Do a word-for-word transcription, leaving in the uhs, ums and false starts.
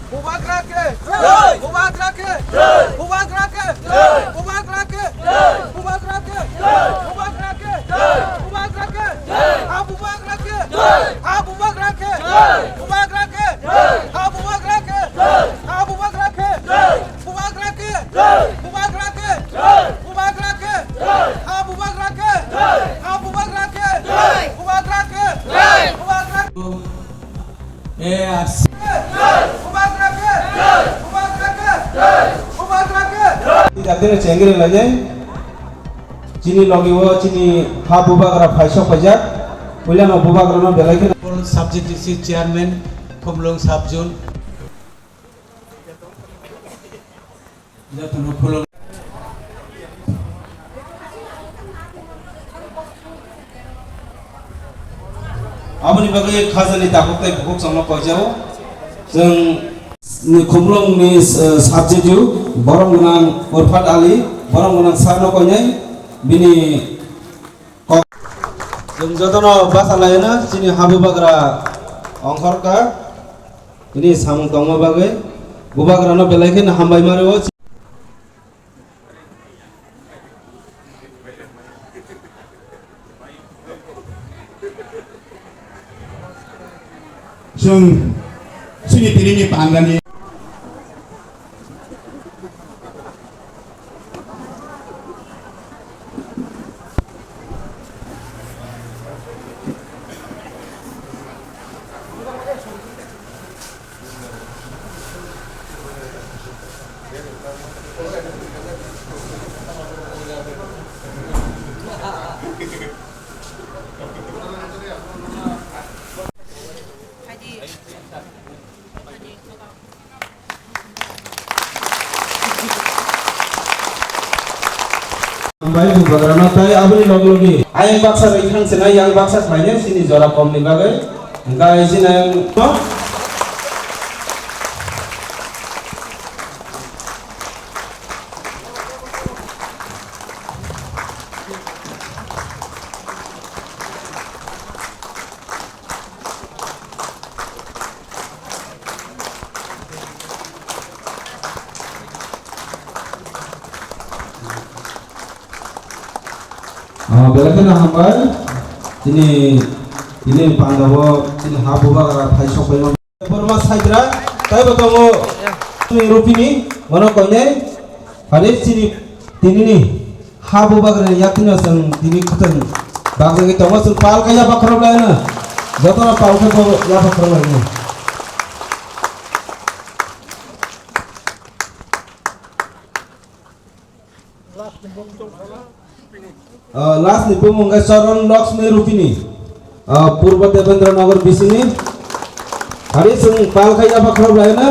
Bubagra ke jai! Bubagra ke jai! Bubagra ke jai! Bubagra ke jai! Bubagra ke jai! Bubagra ke jai! Bubagra ke jai! Ha Bubagra ke jai! Ha Bubagra ke jai! Bubagra ke jai! Ha Bubagra ke jai! Ha Bubagra ke jai! Bubagra ke jai! Bubagra ke jai! Bubagra ke jai! Ha Bubagra ke jai! Ha Bubagra ke jai! Bubagra ke jai! Bubagra ke jai! Bubagra ke jai! Bubagra ke jai! Bubagra ke jai! Bubagra ke jai! Jatino chengri lajai. Chini logi o chini ha Bubagra phaisok paijak. Puilano Bubagrano belai kheno. Sub G D C chairman Khumlung sub zone. Jotono khulum. Aboni bagwi khajani takhuk tei bukhuk chwngno koijao. Chwng ni Khumlung ni, eh, subject o borom gwnang Urfat Ali, borom gwnang sir no koinai, bini kok. Chwng jotono basa laino chini ha Bubagra ongkhorka. Bini samung tongma bagwi Bubagrano belai kheno hambai ma rwo. Chwng chini tinini pandani. Hambai Bubagrano tei aboni log logi ayang baksa rwi thang sinai yang baksa khlainai chini jora komni bagwi. Hwnkhe chini ayang no. Ah, belai kheno hambai. Chini, chini pandao, chini ha Bubagra phai sokphaima. Borma Saidra, taibo tongo chini Rupini, bono koinai, hari chini tinini ha Bubagrani yakni no chwng tini khwtwng bagwi tongo, chwng pal kaiya bakhorok laino, jotono pal khe bo ya bakhorok laino. Ah, last ni bumung khe Charan Lakshmi Rupini. Ah, Purba Devendra Nagar bisini. Hari chwng pal khai yapha khorok laina.